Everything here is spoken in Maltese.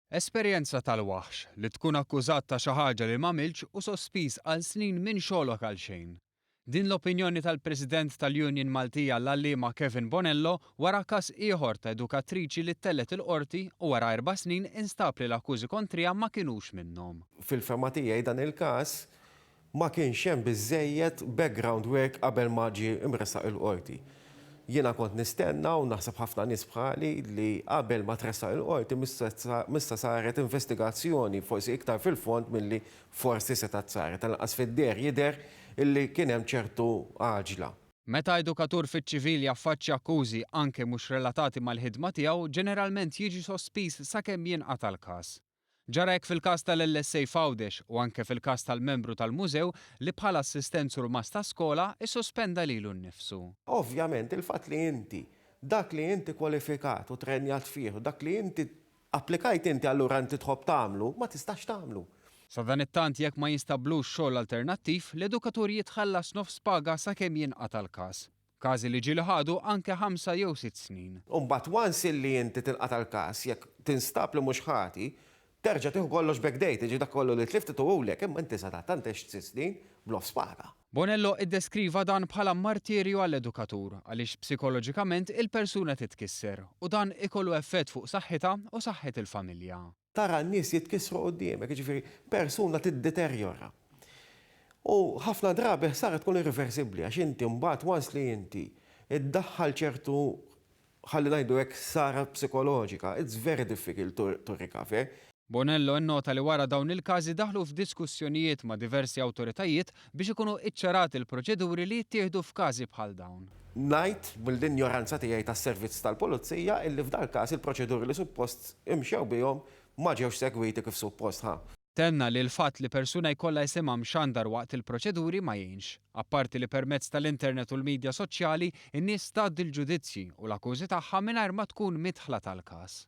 Esperjenza tal-waħx, li tkun akkużat ta' xi ħaġa li m'għamiltx u sospiż għal snin minn xogħlok għal xejn. Din l-opinjoni tal-President tal-Union Maltija l-Għalliema Kevin Bonello wara każ ieħor ta' edukatriċi li ttellgħet il-Qorti u wara 4 snin instab li l-akkużi kontriha ma kinux minnhom. Fil-fehma tiegħi, dan il-każ ma kienx hemm biżejjed background work qabel ma ġie imressaq il-qorti. Jiena kont nistenna, u naħseb ħafna nies bħali, li qabel ma tressaq il-qorti missa saret investigazzjoni forsi iktar fil-fond milli forsi setgħet saret. Tal-anqas fid-deher jidher illi kien hemm ċertu għaġla. Meta edukatur fiċ-ċivil jaffaċċja akkużi anke mhux relatati mal-ħidma tiegħu, ġeneralment jiġi sospiż sakemm jinqata' l-każ. Ġara hekk fil-każ tal-LSA f'Għawdex u anke fil-każ tal-membru tal-mużew li bħala assistent surmast ta' skola issospenda lilu nnifsu. Ovvjament, il-fatt li inti dak li inti kwalifikat u trenjat fih u dak li inti applikajt inti, allura inti tħobb tagħmlu, ma tistax tagħmlu. Sadanittant, jekk ma jinstablux xogħol alternattiv, l-edukatur jitħallas nofs paga sakemm jinqata' l-każ. Każi li ġieli ħadu anke 5 jew 6 snin. Umbagħad, once illi inti tinqata' l-każ, jekk tinstab li mhux ħati, terġa' tieħu kollox backdate, jiġi dak kollu li tlift tuhulek, imma inti sadattant għext 6 snin b'nofs paga. Bonello iddeskriva dan bħala martirju għall-edukatur, għaliex psikoloġikament il-persuna titkisser u dan ikollu effett fuq saħħitha u saħħet il-familja. Tara n-nies jitkissru quddiemek, jiġifieri persuna tiddeterjora. U ħafna drabi ħsara tkun irreversibbli, għax inti mbagħad, once li inti iddaħħal ċertu, ħalli ngħidu hekk, ħsara psikoloġika, it's very difficult to recover. Bonello innota li wara dawn il-każi daħlu f'diskussjonijiet ma' diversi awtoritajiet biex ikunu iċċarati l-proċeduri li jittieħdu f'każi bħal dawn. Ngħid mill-injoranza tiegħi tas-servizz tal-pulizija illi f'dal każ il-proċeduri li suppost imxew bihom ma ġewx segwiti kif suppost, ħa. Tenna li l-fatt li persuna jkollha isimha mxandar waqt il-proċeduri ma jgħinx. Apparti li permezz tal-internet u l-medja soċjali, in-nies tgħaddi l-ġudizzji u l-akkużi tagħha mingħajr ma tkun midħla tal-każ.